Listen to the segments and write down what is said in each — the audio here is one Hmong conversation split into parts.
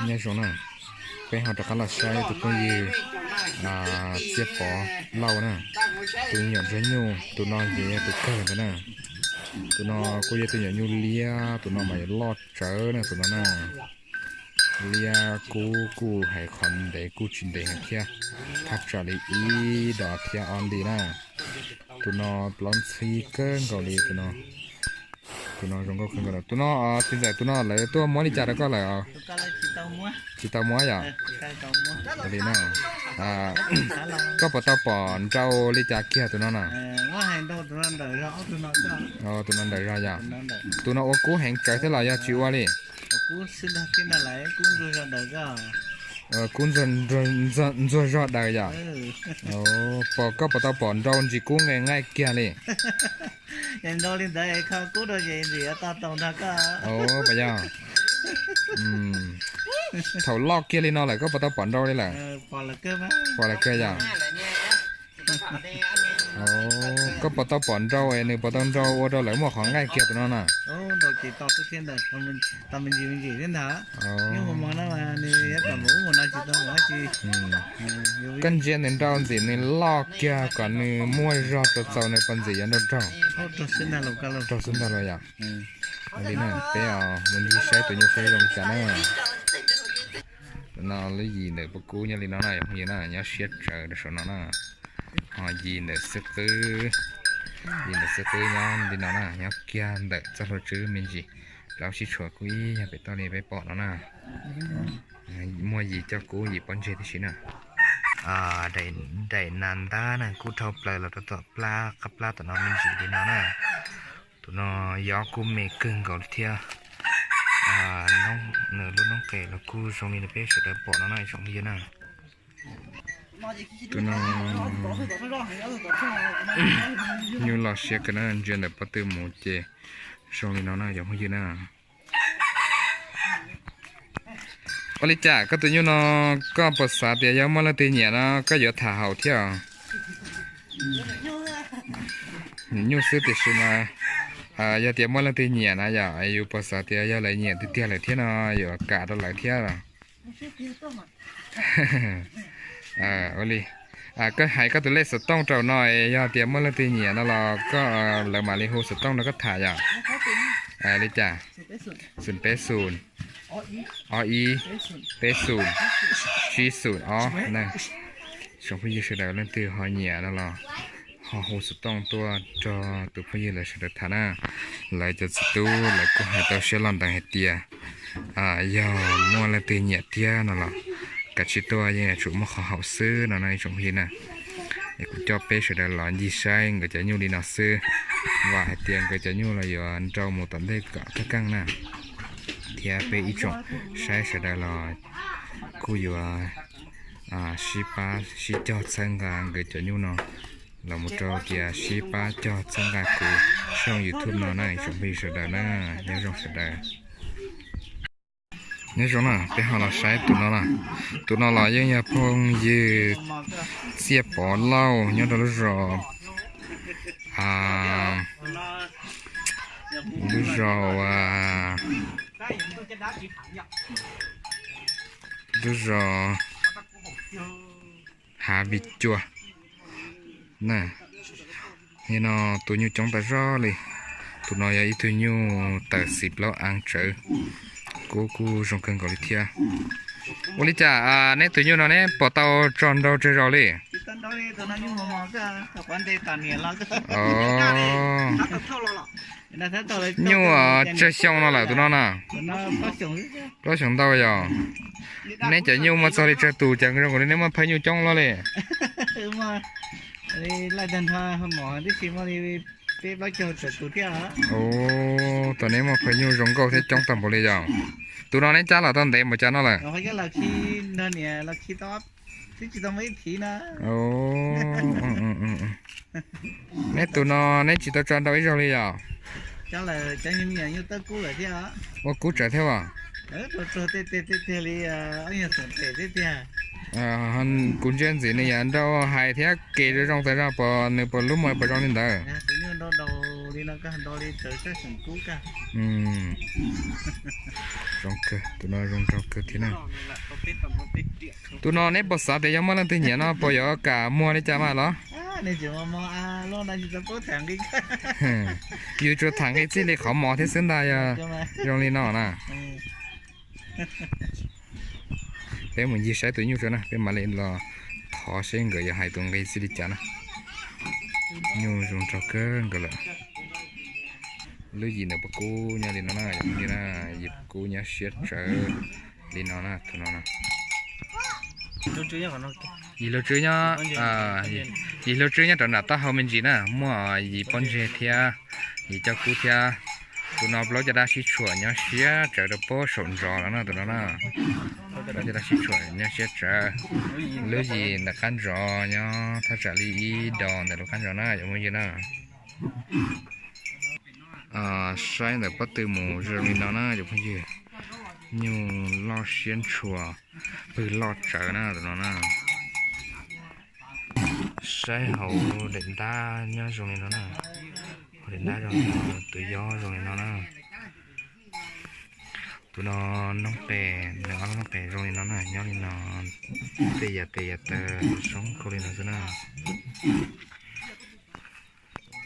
Nyob zoo na, peb ho rov qab los saib tus phooj ywg Txiaj Pov Lauj na, tus me nyuam ntsuag nyuj, tus no ces yog tus kawg ntawd na. Tus no kuj yog tus me nyuam nyuj liab, tus no mas yuav loj tsawv na tus no na. Liab kub kuj hais qhov ntev kuj tsis ntev heev thiab, thaj tsam li ib dos thiab ob nti na. Tus no plaub ntxhib kawg nkaus li tus no. Tus no zoo nkauj kawg nkaus. Tus no, txiv ntxawm, tus no lawv tuaj muab li cas rau koj lawm? Tsis tau muab yom? Li na, koj puas tau pom nrau li cas kiag tus no na? Tus no ntawm zog yom? Tus no ua kub heev tsawv thiab los yog tsis ua li? Kub ntxuag zog daws yom? Pom, koj puas tau pom nrau ntsis kub nqaij nqaij kiag li? Puas yog? Thaum loj kiag li no lawm koj puas tau pom nrau li lawm? Pom lawm kawg yom? Koj puas tau pom nrau es nws puas tau nrau ua rau lawv muaj qhov nqaij kiag tus no na? Koj ntsia nws nrau ntxim nws loj kiag kom nws muaj zog txaus txaus nws puas ntxim yuav nrau raug. Raug xwb ntag los yom? Li na, peb mus ncig saib tus nyuj saib zoo li cas na. No lub yim ntawm pob kub nyob li no na, yog phooj ywg na, nyob siab tsawv rau saum no na. Ho yim ntawm xib qwb, yim ntawm xib qwb nyob li no na, nyob kiag ntawm txoj hlua tswb me ntsis. Plaub sib tshuam kub ib yam pem toj li peb pom no na. Muaj yim coj kub yim pob ntseg tib si na. Daim nas ntab na kuj dhau plaws los rau tom plab qab plab tom no me ntsis li no na. Tus no yob kuj me kawg nkaus li thiab. Nws lub noob qes los kuj zoo li peb sawv daws pom no na ib tsoom phooj ywg na. Tus no nyuj loj siab kawg na, ntsia ntawm pob tw mus ces zoo li no na ib tsoom phooj ywg na. Ua li cas koj tus nyuj no, koj puas xav tias yog muaj leej twg nyiam no koj yuav tham haum thiab? Nyiam nyuj xwb tiam sis mas yog tias muaj leej twg nyiam na yom, yus puas xav tias yog lawv nyiam tiag tiag lawm thiab no yuav kam rau lawv thiab? Ua li, koj hais koj tus lej xov tooj rau no, yog tias muaj leej twg nyiam no los koj, lawv mam li hu xov tooj rau koj tham yom. Li cas? Xoom peb xoom, ob ib, peb xoom, tsib xoom ob na. Tsoom phooj ywg sawv daws leej twg ho nyiam no los ho hu xov tooj tuaj rau tus phooj ywg lawv sawv daws tham na. Lawv cov txiv tub lawv kuj hais tau siab loj ntev hais tias yog muaj leej twg nyiam thiab no los kav tsij tuaj, yeej yuav tsum muaj qhov haum xwb no no ib tsoom phooj ywg na. Es kuv coj peb sawv daws los ncig saib nkawd cov nyuj li no xwb, vam hais tias nkawd cov nyuj los yuav nrau mus tom ntej kom kaj keej na. Thiab peb ib tsoom saib sawv daws los kuj yuav sib pab sib cog txhawb nqa nkawd cov nyuj no los mus rau tias sib pab cog txhawb nqa kuv tshooj YouTube no na ib tsoom phooj ywg sawv daws na. Nyob zoo sawv daws. Nyob zoo na, peb ho los saib tus no na. Tus no los yeej yog phooj ywg Txiaj Pov Lauj nyob rau lub zos, lub zos, lub zos Hav Vij Cua na. Nim no tus nyuj coob tas zog li. Tus no yog ib tug nyuj tawm xim plaub av tsawv, kub kuj zoo kawg nkaus li thiab. Ua li cas neb tus nyuj no neb puas tau tso nrau tsawg zaus li? Nyuj tsawg xyoo no lawm tus no na? Plaub xyoos ntau yog. Neb cov nyuj muaj txog li tsawg tus cas zoo nkaus li neb muaj phawj nyuj coob luaj li? Tom neb muaj phawj nyuj zoo nkauj thiab coob tag npaum li yog. Tus no neb cab los tau ntev npaum cas no lawm? Neb tus no neb tsis tau tso nrau ib zaug li yog? Ua kub tsawv thiab as. Kuv ntsia ntxiv nws yog nrau hais thiab kev zoo zoo tas zog, puas nws puas lub muag puas zoo li ntawd? Zoo kawg, tus no zoo nraug kawg thiab na. Tus no neb puas xav tias yog muaj leej twg nyiam no puas yuav kam muag li cas mas los? Yus tsuas tham nqi txij li qhov mos thiab xwb ntag, yog zoo li no na. Peb mus ncig saib tus nyuj tso na, peb mam li los thov seb nkawd yuav hais tus nqi txij li cas na. Nyuj zoo nraug kawg nkaus lawm. Lub yim ntawm puas kub nyob li no na, yog li na, yim puas kub nyob siab tsawv li no na, tus no na. Yim hluas tswb nyob, yim hluas tswb nyob rau nram taub hau me ntsis na, muaj yim pob ntseg thiab, yim caj kub thiab. Tus no plaub caj dab sib tshuam nyob siab tsawv rau pob saum ntsos los na, tus no na. Plaub caj dab sib tshuam nyob siab tsawv. Lub yim ntawm qab ntsos nyob thaj tsam li ib dos ntawm lub qab ntsos na, yog phooj ywg na. Saib ntawm pob tw mus zoo li no na, yog phooj ywg. Nyuj loj siab ntshua, pwg loj tsawv na, tus no na. Saib hauv daim ntab nyob zoo li no na. Hauv daim ntab zoo li no, tus yob zoo li no na. Tus no noob qes, nws ob lub noob qes zoo li no na, nyob li no, tej yam tes yam taw zoo kawg li no xwb na.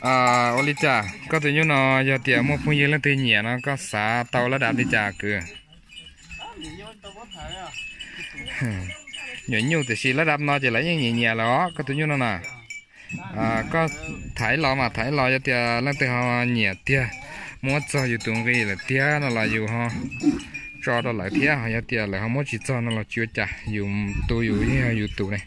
Ua li cas koj tus nyuj no yog tias muaj phooj ywg leej twg nyiam no koj xav tau lab dab li cas kwv? Nyuam nyuj tiam sis lab dab no ces lawv yeej nyiam nyiam lawm os koj tus nyuj no na. Koj thaiv los mas thaiv los yog tias leej twg ho nyiam tiag, muab txog yus tus nqi lawm tiag no los yus ho tso rau lawv thiab, ho yog tias lawv ho muab tsis txog no los tsis ua cas, yus tu yus yeej yog yus tus ne.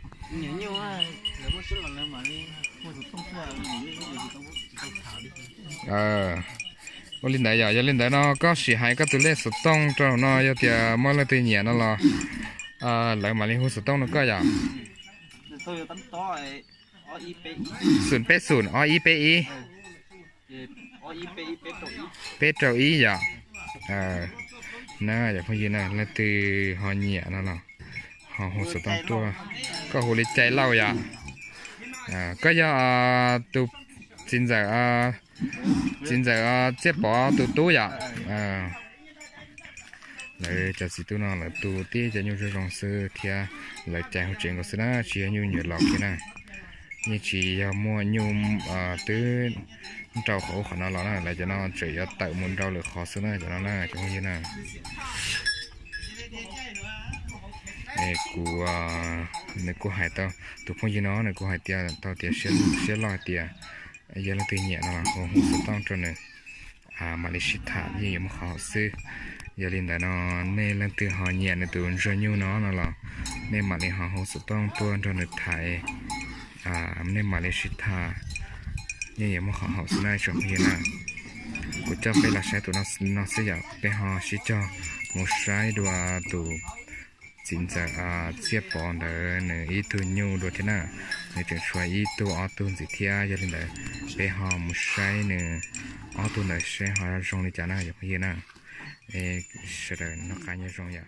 Ua li ntawd yom, yog li ntawd no koj sim hais koj tus lej xov tooj rau no, yog tias muaj leej twg nyiam no los lawv mam li hu xov tooj rau koj yom. Xoom peb xoom ob ib peb ib, peb rau ib yom. Na, yog phooj ywg na, leej twg ho nyiam no los ho hu xov tooj tuaj. Koj hu li Cai Lauj yom. Koj yog tus txiv ntxawm, txiv ntxawm Txiaj Pov tus tub yom. Lawv cov txiv tub no lawv tu tib cov nyuj zoo zoo xwb thiab, lawv cais hauv tsev nkaus xwb na, tsis yog nyuj nyuam los kiag na. Yeej tsis yog muaj nyuj twb nrau qhov ub qhov no los na, lawv cov no tseem yuav tawm mus nrau lwm qhov xwb na, cov no na cov phooj ywg na. Kuv, nws kuj hais tau, tus phooj ywg no nws kuj hais tias tau tias siab loj hais tias yog leej twg nyiam no los hu xov tooj rau nws, mam li sib tham yeej yuav muaj qhov haum xwb. Yog li ntawd no nej leej twg ho nyiam nws tus ntsuag nyuj no no los nej mam li ho hu xov tooj tuaj nrog nws tham, nej mam li sib tham yeej yuav muaj qhov haum xwb na tsoom phooj ywg na. Kuv coj peb los saib tus no xwb yom, peb ho sib cog mus saib dua tus txiv ntxawm Txiaj Pov ntawd nws ib tug nyuj dua thiab na. Nws tseem tshuav ib tug ob tug ntxiv thiab, yog li ntawd peb ho mus saib nws ob tug ntawd seb ho zoo li cas na cov phooj ywg na. Sawv daws noj qab nyob zoo yom.